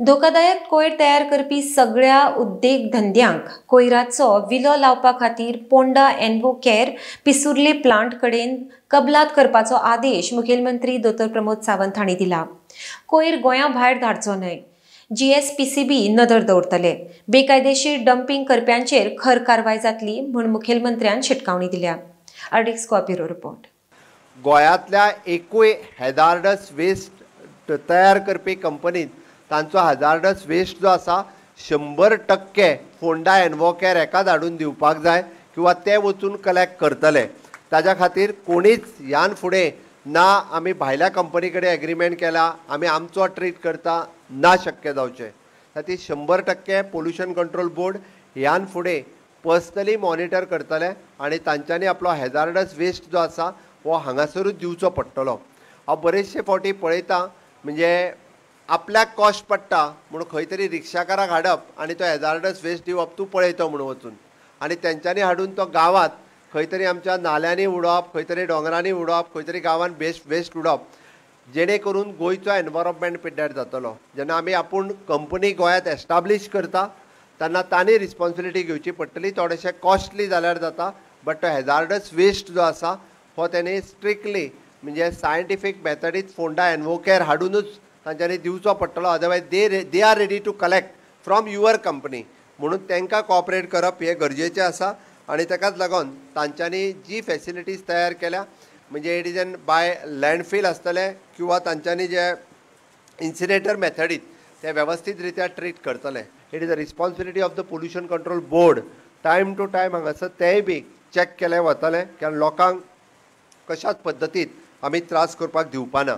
धोकादायक कोयर तयार करपी सगळ्या उद्देगधंद्यांक कोयराचो विलो लावपा खातीर पोंडा एन्वोकेअर पिसुर्ले प्लांट कडेन कबलात करपाचो आदेश मुखेलमंत्री दोतोर प्रमोद सावंत हांणी दिला. कोयर गोंया भायर धाडचो न्हय, जीएसपीसीबी नदर दवरतले. बेकायदेशीर डंपिंग करप्यांचेर खर कारवाय जातली म्हूण मुखेलमंत्र्यान शिटकावणी दिल्या. RDX Goa bureau report. गोंयांतल्या एकूय हॅजार्डस वेस्ट तयार करपी कंपनीत तांचो हॅजार्डस वेस्ट जो आसा 100% फोंडा एनवोकेअर हेका धाडून दिवपाक जाय किंवा ते वचून कलेक्ट करतले. ताज्या खातीर कोणीच ह्यान फुडें ना आमी भायल्या कंपनी कडेन एग्रीमेंट केला, आमी आमचो ट्रीट करता, ना शक्य जावचें. खातीर 100% पोल्युशन कंट्रोल बोर्ड ह्यान फुडें पर्सनली मॉनिटर करतले आनी तांच्यांनी आपलो हॅजार्डस वेस्ट जो आसा हो हांगासरूच दिवचो पडटलो. हांव बरेचशे फावटी पळयतां, म्हणजे आपल्याक कॉस्ट पडटा म्हूण खंय तरी रिक्षाकाराक हाडप आनी तो हॅजार्डस वेस्ट दिवप, तूं पळयतो म्हूण वचून, आनी तेंच्यांनी हाडून तो गांवांत खंय तरी आमच्या नाल्यांनी उडोवप, खंय तरी दोंगरांनी उडोवप, खंय तरी गांवांत वेस्ट उडोवप, जेणे करून गोंयचो एनवायरमेंट पिड्ड्यार जातलो. जेन्ना आमी आपूण कंपनी गोंयांत एस्टाब्लीश करता तेन्ना तांणी रिस्पोन्सिबिलिटी घेवची पडटली. थोडेशें कॉस्टली जाल्यार जाता, बट तो हॅजार्डस वेस्ट जो आसा हो तेणी स्ट्रिक्टली म्हणजे सायंटिफीक मेथडीत फोंडा एनवोकेअर हाडुनूच तांच्यांनी दिवचो पडटलो. Otherwise they are ready to collect from your company, म्हणून तांकां कॉपरेट करप हें गरजेचें आसा. आनी ताकाच लागून तांच्यांनी जी फेसिलिटीज तयार केल्या, म्हणजे it is an by landfill आसतलें किंवा तांच्यांनी जे इन्सिनेटर मेथडीत ते वेवस्थीत रित्या ट्रीट करतले. It is a responsibility of the pollution control board time to time हांगासर तेंय बी चॅक केलें वतलें, कारण लोकांक कशाच पद्दतीन आमी त्रास करपाक दिवपाना.